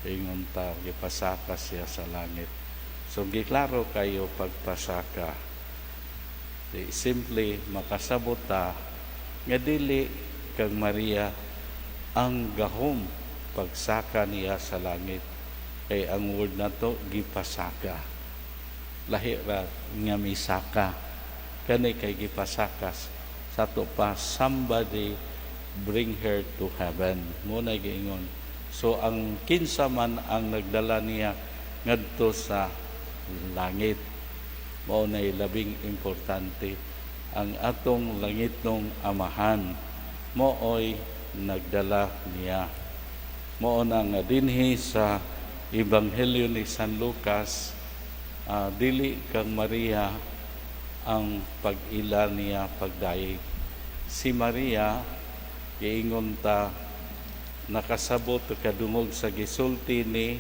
Ingon ta gipasaka siya sa langit. So giklaro kayo pagpasaka. Di simply makasabot ta nga dili kang Maria ang gahom pagsaka niya sa langit. Kay ang word nato, gipasaka. Lahi ra nga misaka. Kani kay gipasakas sa ato pa, somebody bring her to heaven. Mao na giingon. So ang kinsa man ang nagdala niya ngadto sa langit. Mao na labing importante, ang atong langitnong Amahan mooy nagdala niya. Mao na nga dinhi sa Ebanghelyo ni San Lucas, dili kang Maria ang pag-ila niya pagdayeg. Si Maria, giingon ta, nakasabot o kadungog sa gisulti ni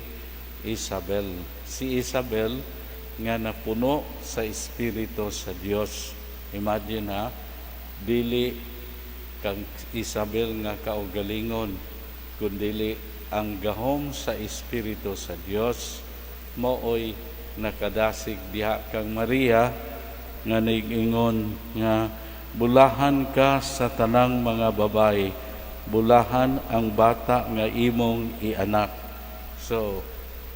Isabel. Si Isabel nga napuno sa Espiritu sa Dios. Imagine ha, dili kang Isabel nga kaugalingon, kundili ang gahom sa Espiritu sa Dios mooy nakadasig diha kang Maria nga nigingon nga bulahan ka sa tanang mga babae, bulahan ang bata nga imong ianak. So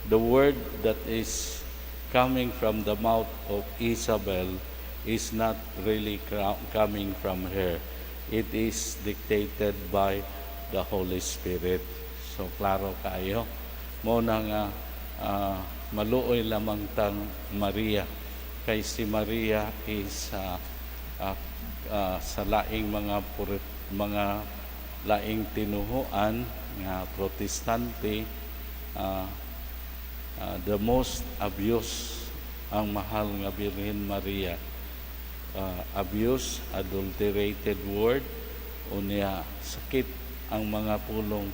the word that is coming from the mouth of Isabel is not really coming from her. It is dictated by the Holy Spirit. So klaro kaayo. Mao na nga maluoy lamang tang Maria kay si Maria is sa laing mga laing tinuhuan nga Protestante, the most abuse ang mahal nga Birhen Maria, abuse, adulterated word, unya sakit ang mga pulong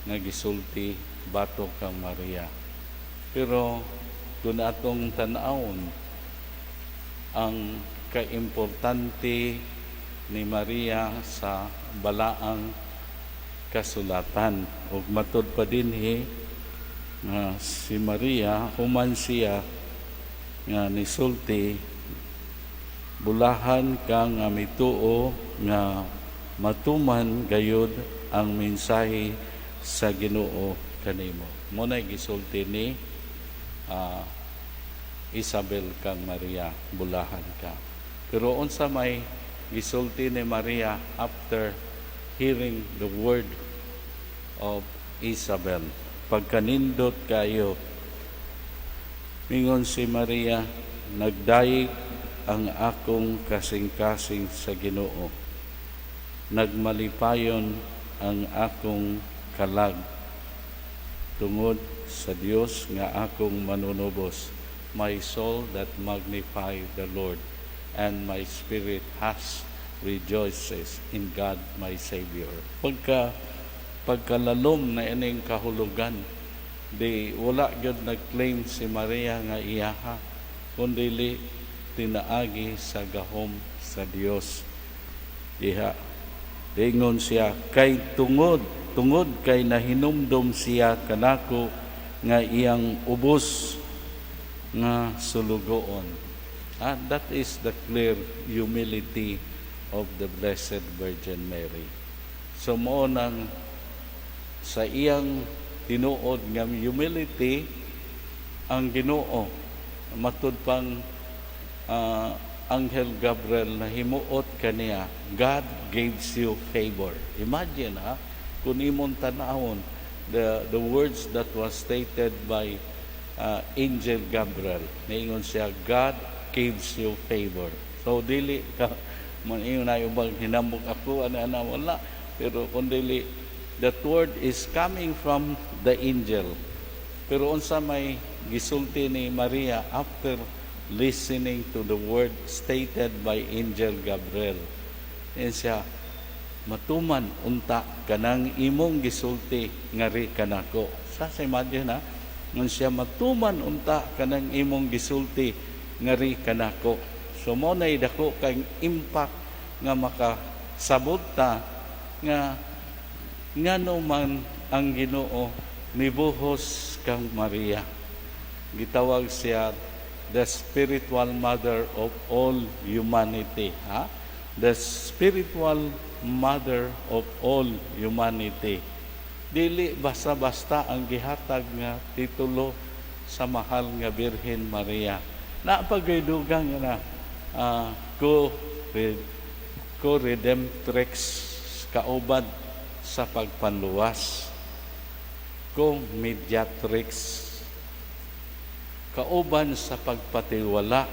nga gisulti batok kang Maria. Pero kung atong tan-awon ang kaimportante ni Maria sa balaang kasulatan ug matud pa dinhi nga si Maria, human siya nga nisulti, "Bulahan ka nga mituo nga matuman gayud ang mensahe sa Ginoo kanimo." Mao na gisulti ni Isabel kang Maria, "Bulahan ka." Pero unsa may gisulti ni Maria after hearing the word of Isabel? Pagkanindot kayo. Mingon si Maria, "Nagdayeg ang akong kasing-kasing sa Ginoo. Nagmalipayon ang akong kalag tungod sa Dios nga akong manunubos. My soul that magnify the Lord, and my spirit has rejoices in God my Savior." Pagkalalom na ining kahulugan, di wala gyud nag-claim si Maria nga iyaha, kundi tinaagi sa gahom sa Dios. Diha dingon siya kay tungod kay nahinumdom siya kanako nga iyang ubos nga sulugoon. That is the clear humility of the Blessed Virgin Mary. So mao nang sa iyang tinuod nga humility, ang Ginoo, matud pang Angel Gabriel na himuot kaniya, "God gives you favor." Imagine ha, kung imong tanawon the words that was stated by Angel Gabriel, niingon siya, "God gives you favor." So dili ka man ingon na ubang hinambok ako ana ana, wala. Pero kung dili, that word is coming from the angel. Pero unsa may gisulti ni Maria after listening to the word stated by Angel Gabriel? Yan siya, "Matuman unta kanang imong gisulti ngari kanako." Sa imagine ha, ngun siya, "Matuman unta kanang imong gisulti ngari kanako." So mao nay dako kang impact nga makasabot ta nga ngano man ang Ginoo Nibuhos kang Maria. Gitawag siya the spiritual mother of all humanity. Ha? The spiritual mother of all humanity. Dili basta-basta ang gihatag nga titulo sa mahal nga Birhen Maria. Napagaydugang na co-redemptrix, kauban sa pagpanluwas, co-mediatrix, kauban sa pagpatiwala.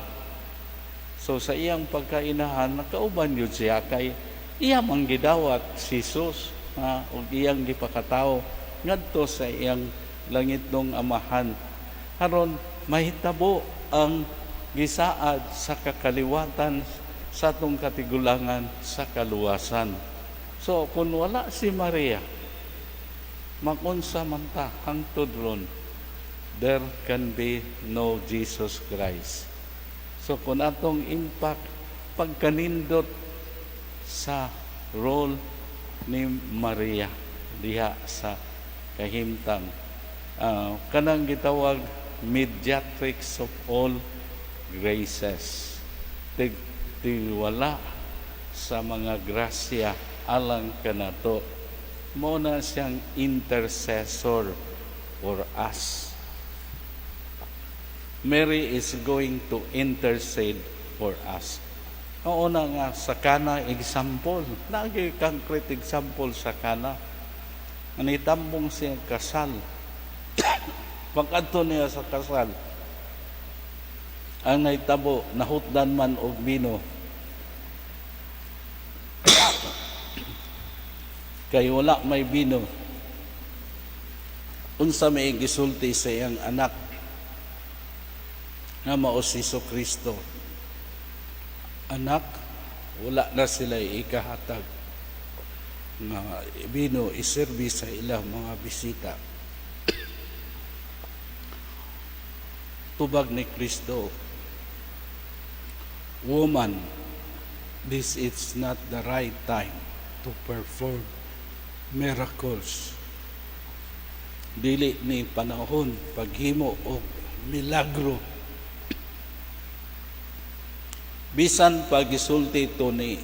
So sa iyang pagkainahan, nakauban yun siya kay iya mang gidawat si Jesus ha, ug iyang gipakatao ngadto sa iyang langitnong Amahan aron mahitabo ang gisaad sa kakaliwatan sa atong katigulangan sa kaluwasan. So kung wala si Maria, makunsa man ta hangtod ron, there can be no Jesus Christ. So kung atong impact, pagkanindot sa role ni Maria diha sa kahimtang, kanang gitawag mediatrix of all graces, tigtiwala sa mga grasya alang kanato, mo na siyang intercessor for us. Mary is going to intercede for us. Oo na nga sa Kana example, nagi concrete example sa Kana. Nitambong siya kasal. Pagkadto niya sa kasal, ang nahitabo, nahutdan man og bino. Kay wala may bino. Unsa may gisulti sa iyang anak nga mao si Kristo? "Anak, wala na sila ikahatag nga bino iserbi sa ilang mga bisita." Tubag ni Kristo, "Woman, this is not the right time to perform miracles." Dili ni panahon paghimo og milagro. Bisan pagisulti to ni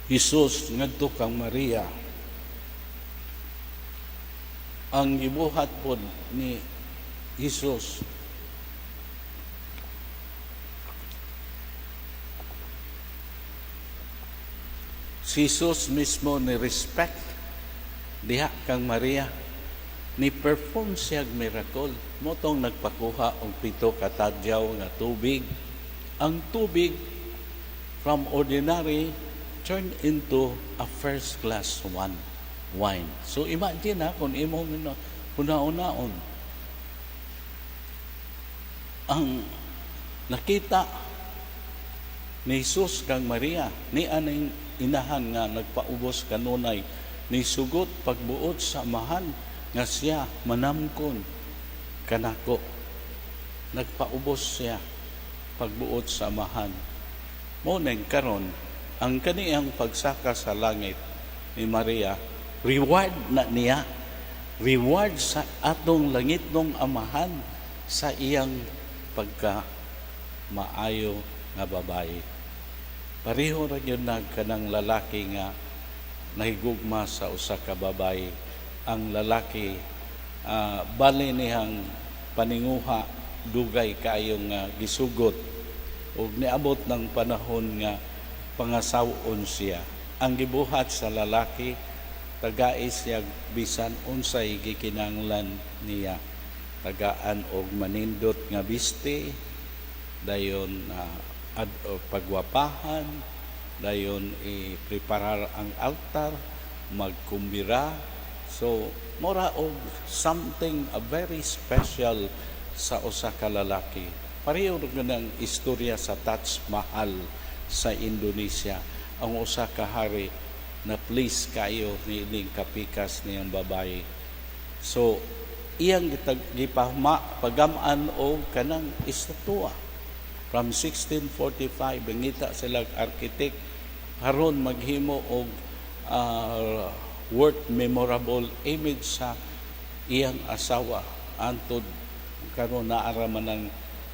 Jesus ngadto kang Maria, ang gibuhat pod ni Jesus, si Jesus mismo ni respect diha kang Maria, ni perform siya miracle motong nagpakuha og 7 ka tadyaw nga tubig. Ang tubig from ordinary turned into a first class one wine. So imagine ha, kung imong una-unaon ang nakita ni Jesus kang Maria, ni aning inahan nga nagpaubos kanunay, ni sugot pagbuot sa Amahan nga siya manamkon kanako. Nagpaubos siya pagbuot sa Amahan. Mo nang karon ang kaniyang pagsaka sa langit ni Maria, reward na niya, reward sa atong langitnong Amahan sa iyang pagka maayo nga babae. Pareho ra gyud na kanang lalaki nga nahigugma sa usa ka babae. Ang lalaki, bali niyang paninguha, dugay kaayong gisugot ug niabot ng panahon nga pangasawon siya. Ang gibuhat sa lalaki, tagai siya bisan unsay gikinahanglan niya, tagaan og manindot nga biste, dayon pagwapahan, dayon i-preparar ang altar, magkumbira. So mora og something a very special sa usa ka lalaki. Pareho ra ng istorya sa Taj Mahal sa Indonesia. Ang usa ka hari na please kayo ni ining kapikas niyang babae. So iyang gipahma pagam-an og kanang estatwa. From 1645, ngita sila architect aron maghimo og worth memorable image sa iyang asawa. Antod karon naara man ang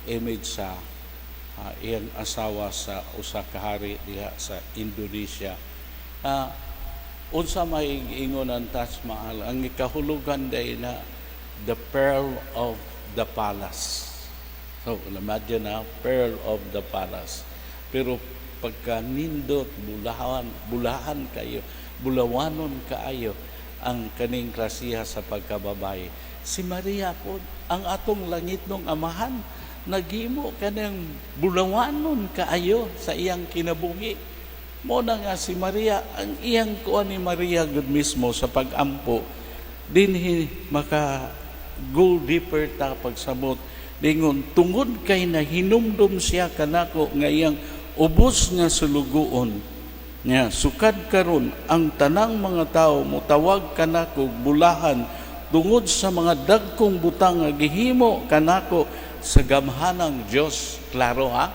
image sa iyang asawa sa usa ka hari diha sa Indonesia. Unsa may ingon ang Taj Mahal? Ang ikahulugan day na the pearl of the palace. So, imagine na, pearl of the palace. Pero pagka nindot, bulahan, bulahan kayo, bulawanon kaayo ang kaning klasiha sa pagkababae. Si Maria po, ang atong langitnong amahan, naghimo kanang bulawanon kaayo sa iyang kinabuhi. Mo na nga si Maria, ang iyang kuan ni Maria gud mismo sa pagampo, dinhi maka go deeper ta pagsamot. Dingon, tungod kay nahinumdum siya kanako nga iyang ubos nga sulugoon nga sukad karon ang tanang mga tao motawag kanako bulahan tungod sa mga dagkong butang nga gihimo kanako sa gamhanang Dios. Klaro ha,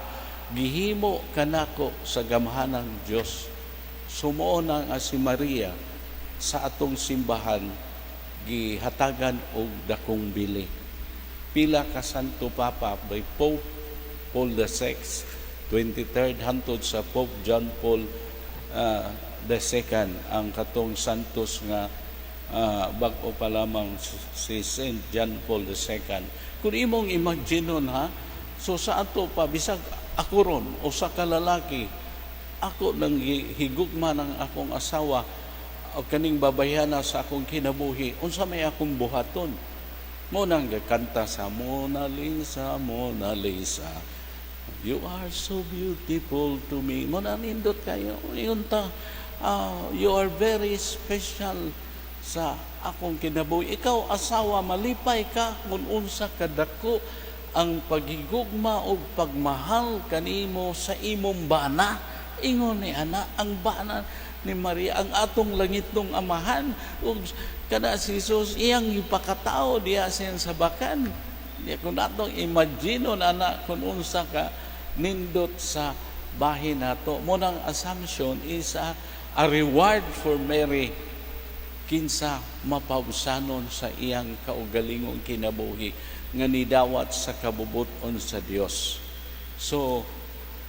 gihimo kanako sa gamhanang Dios. Sumuo na nga si Maria sa atong simbahan gihatagan og dakong bili. Pila ka Santo Papa by Pope Paul VI, 23rd hantod sa Pope John Paul II, ang katong santos nga bag-o pa lamang si Saint John Paul II. Kung imong imaginon ha, so sa ato pa, bisag ako ron o sa kalalaki, ako nang higugma ng akong asawa o kaning babayhana sa akong kinabuhi, unsa may akong buhaton? Mo nang gakanta sa "Mona Lisa, Mona Lisa, you are so beautiful to me." Mo na nindot kayo. Yun ta, you are very special sa akong kinabuhi. Ikaw, asawa, malipay ka kung unsa kadako ang paghigugma o pagmahal kanimo sa imong bana. Ingon ni ana, ang bana ni Maria, ang atong langitnong amahan, ug kana si Jesus iyang ipakatao diha siya sa bakan. Di kung atong imagine ana kung unsa ka nindot sa bahin nato. Mo nang assumption is a reward for Mary kinsa mapaubsanon sa iyang kaugalingong kinabuhi nga nidawat sa kabubuton sa Dios. So,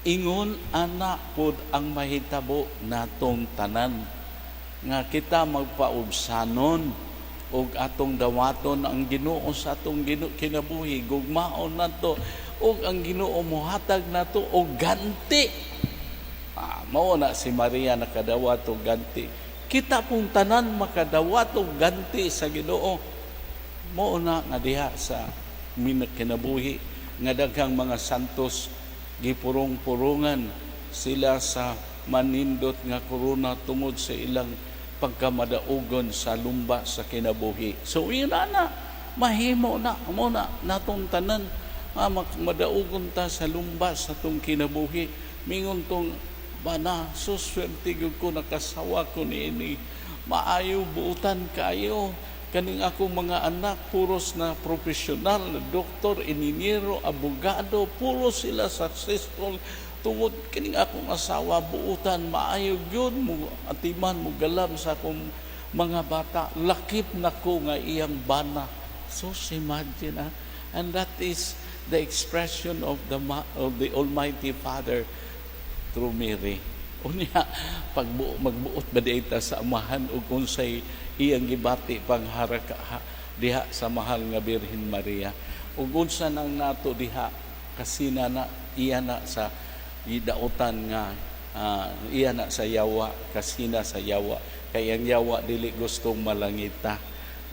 ingon ana pod ang mahitabo natong tanan nga kita magpaubsanon og atong dawaton ang Ginoo sa atong Ginoo kinabuhi, gugmaon nato ug ang Ginoo mohatag nato og ganti. Mao na si Maria nakadawat og ganti. Kita pong tanan makadawat og ganti sa Ginoo. Mao na nga diha sa kinabuhi nga daghang mga santos gipurong-purungan sila sa manindot nga korona tungod sa ilang pagkamadaugon sa lumba sa kinabuhi. So yun na, mahimo na, mo na natong tanan nga madaugon ta sa lumba sa tong kinabuhi. Mingon tong bana, sus, swerte gyud ko nakasawa ko niini. Maayo buutan kayo. Kaning akong mga anak, puros na profesional, doktor, inhinyero, abogado, puro sila successful. Tungod kining akong asawa, buutan, maayo gyud mo atiman mo galam sa akong mga bata. Lakip nako nga iyang bana. So imagine ah. And that is the expression of the Almighty Father through Mary. Unya, pagbu magbuot ba di ta sa amahan ug unsay iyang gibati pangharaka ha, diha sa mahal nga Birhen Maria? Ug unsa nang nato diha kasina na iya na sa idautan nga iya na sa yawa, kasina sa yawa, kay ang yawa dili gustong malangita,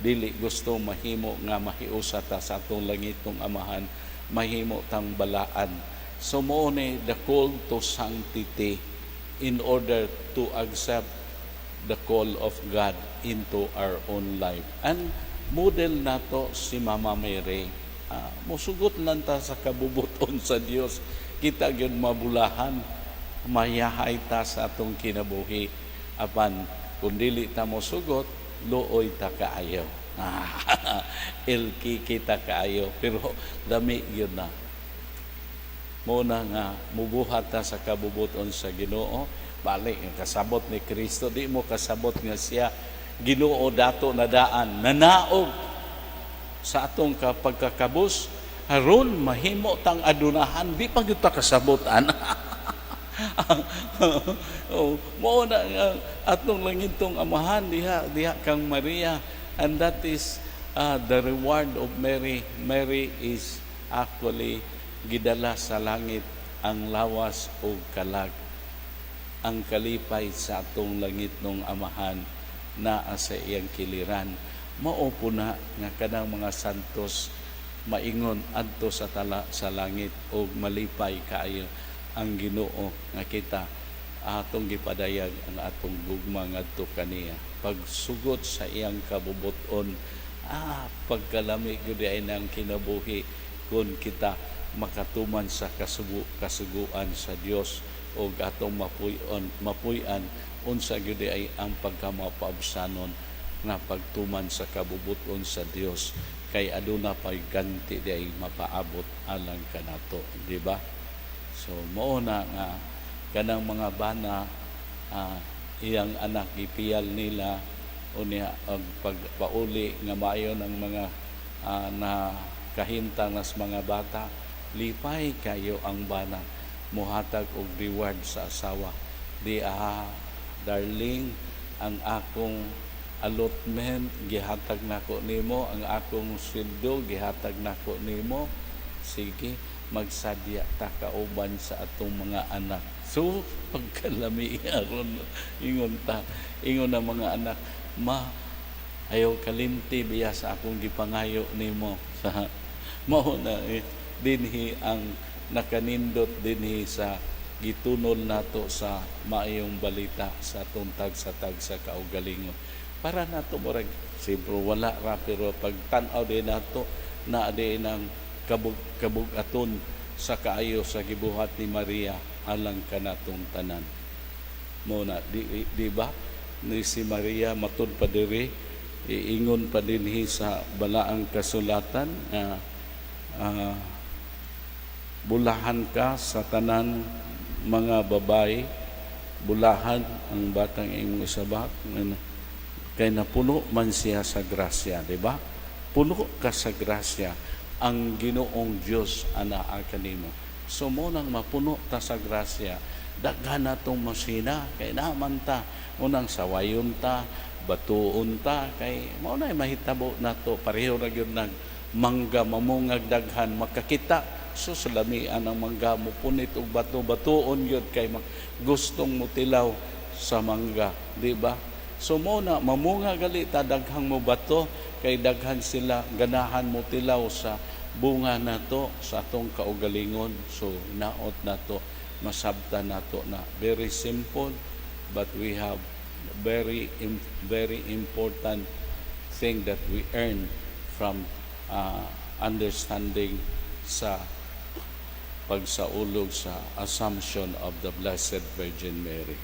dili gusto mahimo nga mahiusa ta sa atong langitong amahan, mahimo tang balaan. So mo ni the call to sanctity in order to accept the call of God into our own life. And model nato si Mama Mary. Musugot lang ta sa kabubuton sa Dios. Kita gyud mabulahan, mayahay ta sa atong kinabuhi. Apan kung dili ta mosugot, luoy ta kaayo. Ilki kita kaayo, pero dami yun na. Mao na nga mubuhat ta sa kabubuton sa Ginoo. Balik ang kasabot ni Kristo, di mo kasabot nga siya Ginoo dato na daan nanaog sa atong pagkakabus aron mahimo tang adunahan. Di pa gyud ta kasabot ana. Oh, mao na nga atong langitong Amahan diha diha kang Maria, and that is the reward of Mary. Mary is actually gidala sa langit ang lawas o kalag. Ang kalipay sa atong langitnong Amahan naa sa iyang kiliran. Mao po na nga kanang mga santos maingon adto sa tala sa langit og malipay kaayo ang Ginoo nga kita atong gipadayag ang atong gugma ngadto kaniya, pagsugot sa iyang kabubuton. Ah, pagkalami gyud ay nang kinabuhi kung kita makatuman sa kasuguan sa Dios o atong mapuy-on mapuy-an unsa gyud ay ang pagkamapaabsanon nga pagtuman sa kabubuton sa Dios, kay aduna pay ganti di ay mapaabot alang kanato, di ba? So mao na nga kanang mga bana, iyang anak gipiyal nila. Unya ang pagpauli nga maayo ng mga na kahintang nas mga bata, lipay kayo ang bana, muhatag og reward sa asawa di, "Ah, darling, ang akong allotment gihatag nako nimo, ang akong sweldo gihatag nako nimo. Sige, magsadya ta kauban sa atong mga anak." So pagkalami aron ingon ta, ingon ang mga anak, "Ma, ayaw kalimti biya sa akong gipangayo nimo." Sa mao na eh, dinhi ang nakanindot dinhi sa gitunol nato sa maayong balita sa atong tagsa-tagsa kaugalingon. Para nato murag siyempre wala ra, pero pag tan-aw din nato na din ang kabug-aton sa kaayo sa gibuhat ni Maria alang kanatong tanan mo na di ba? Ni si Maria, matud pa diri, iingon pa dinhi sa balaang kasulatan nga bulahan ka sa tanan mga babae, bulahan ang batang imong isabak, kay napuno man siya sa grasya, di ba? Puno ka sa grasya, ang Ginoong Dios anaa kanimo. So mo nang mapuno ta sa grasya, daghan natong masina kay naman ta unang sawayon ta, batuon ta, kay mao na mahitabo nato. Pareho ra gyud nag mangga, mamungag daghan, makakita so sa lamian ang mangga, mo punit og bato, batuon gyud kay gustong mutilaw sa mangga, di ba? So mo na mamunga gali ta, daghang mo bato kay daghan sila ganahan mo tilaw sa bunga nato sa atong kaugalingon. So naot nato masabtan nato na very simple, but we have very important thing that we earn from understanding sa pagsaulog sa Assumption of the Blessed Virgin Mary.